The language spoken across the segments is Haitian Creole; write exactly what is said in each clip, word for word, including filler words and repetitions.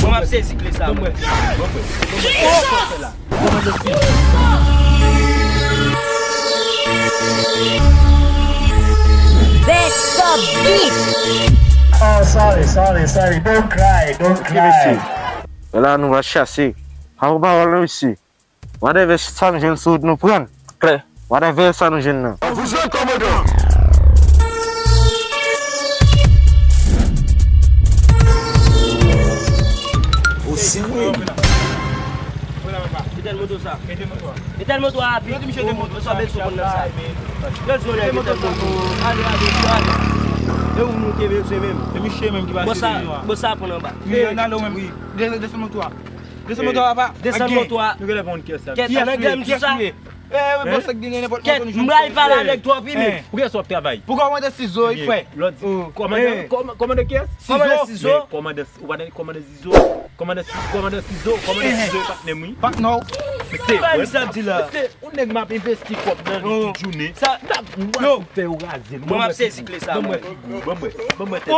Bon, m ap sezi kle sa, mwen. Best of beat. Oh, sorry, sorry, sorry. Don't cry, don't cry. Mesye, la nou va chase. Pa pou pawòl nou isi. Whatever sa nou jwenn sou wout nou pran. Klè. Whatever sa nou jwenn nan. Vous êtes commandant. Osi wi. Etèn moto sa. Etèn moto a pi. Yo di misye te moto sa, bèl sou konn nan sa. Yo di yo nèg etèn moto. Ale, ale, ale. E ou nou te bezwen menm. E misye menm ki pase. Bon sa, bon sa pran anba. Wi, ann ale ou menm. Desann moto a. Desann moto a, papa. Desann moto a. Nou genlè pa konn kiyès sa. Kèt, ann anglè m di sa. Eh, wi, bòs ak gen nenpòt moto nou jwenn. Kèt, m pral pale avèk twòp wi, men. Pou kiyès w ap travay? Pou kòmandan Sizo, wi, frè. Lòt di, kòmandan, kòmandan kiyès? Kòmandan Sizo? Kòmandan Sizo. Kòmandan, ou pa tande kòmandan Sizo? Kòmandan Sizo, kòmandan Sizo, kòmandan Sizo, patnè m, wi. Patnè w. Mesye, sa di la. Mesye, yon nèg m ap envesti kòb nan li tout jounen. Sa, m ap fè yo raze l. Mwen m ap sezi kle sa, mwen. Ban mwen, ban mwen tèt.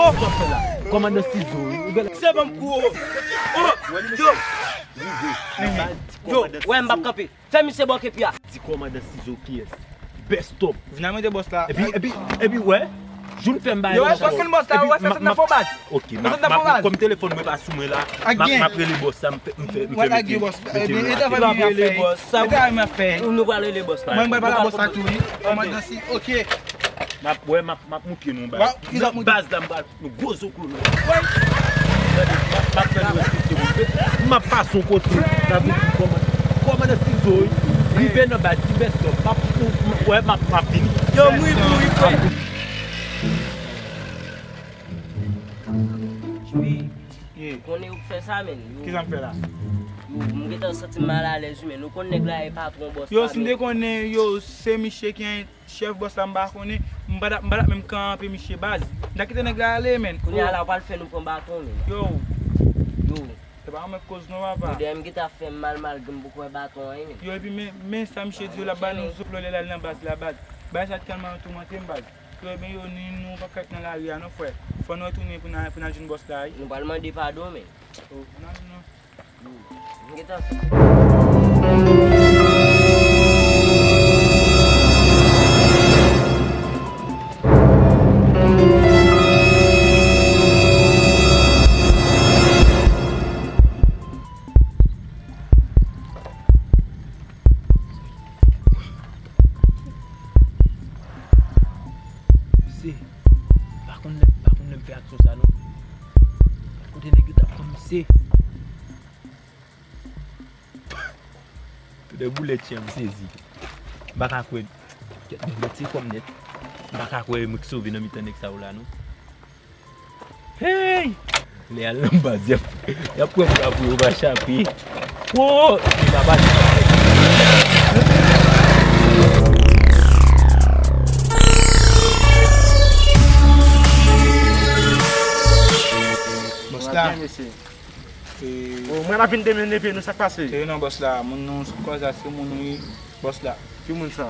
Kòmandan Sizo, wi. Se ban m kou. Oh, yo. Yo, wè m p ap kanpe. Fè misye bò kepi a. Di kòmandan Sizo kiyès? Best of. Vin a mete bòs la. Epi, epi, epi, wè. Jou n fè m bay. Yo, wè, fòk vin bòs la, wè, fè sa nan fò baz. Ok, m ap, m ap, kòm telefòn mwen pa sou mwen la, m ap, m ap rele bòs la, m fè, m fè, m fè mete, mete nou atè. M ap rele bòs la. Nou pral rele bòs la. Mwen, mwen pral bòs la tou, wi. Kòmandan Sizo, ok. M ap, wè, m ap, m ap mouke nou bay. Nan baz la, m pral Nou gwo zo kolo. M ap, m ap fè nou respekte mwen. M ap pase yon kote. N ap di kòman, kòmandan Sizo, wi. Rive nan baz, di best of. M ap, m, m, wè, m ap, m ap vini. Yo, m rive, wi, frè. Wi. Ou konnen ou k fè sa, men. Kisa m fè la? Yo, m gentan santi m malalèz, wi, men. Ou konn nèg la e patwon bòs la, men. Yo, si m te konnen, yo, se misye ki chèf bòs la, m pa konnen, m pa t ap, m pa t ap menm kanpe misye baz. M ta kite nèg la ale, men. Kounye a la, w pral fè nou pran baton, men. Yo. Yo. Se pa mwen k koz non, papa. Yo, dèyè m gentan ap fè m mal, malgre m poko wè baton an, men. Yo, epi men, men sa misye di yo, l ap ba nou zoup lè l al nan baz la, baz. Bagay sa tèlman toumante m, baz. Yo, men yo, ni nou pa ka ret nan lari a, non, frè. Fò nou retounen pou n al, pou n al jwenn bòs la, wi. Nou pral mande padon, men. Oh, non, non. Mesye, pa konn lè, pa konn lè m fè aksyon sa non. Kote nèg yo t ap pran misye? Toude boulèt chen m sezi. M pa ka kwè. Kèt, men mèt se kòm nèt. M pa ka kwè mwen k sove nan mitan nèg sa yo la non. Hey! Lè al nan baz, y ap, y ap pran m la pou yo pa chape. Wo! Li pa pase. Bòs la. E, o, mwen ap vin demen nepye nou, sa k pase? Se non, bòs la, moun nou sou kòz la, se moun wi, bòs la. Ki moun sa?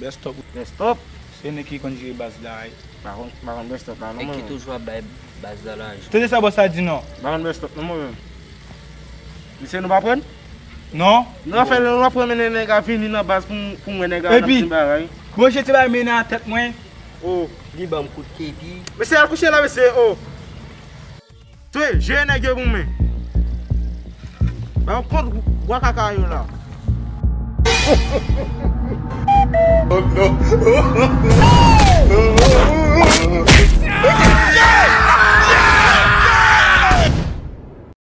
Best Up. Best Up? Se nèg ki konn jere baz la, wi. Pa konn, pa konn Best Up la, non, mwen. E ki toujou ap bay baz la lajan. Tande sa bòs la di non. Pa konn Best Up, non, mwen menm. Misye nou pa pran? Non. Nou ap fè, nou ap pran mennen nèg a vini nan baz pou, pou mwen nèg a nan ti bagay. Epi, Bondye te bay mennen a tèt mwen. O. Li ban m kout kepi. Mesye, al kouche la, mesye, o. Twe, jere nèg yo pou mwen. Ba yo kont bwa kaka yo la. Oh non.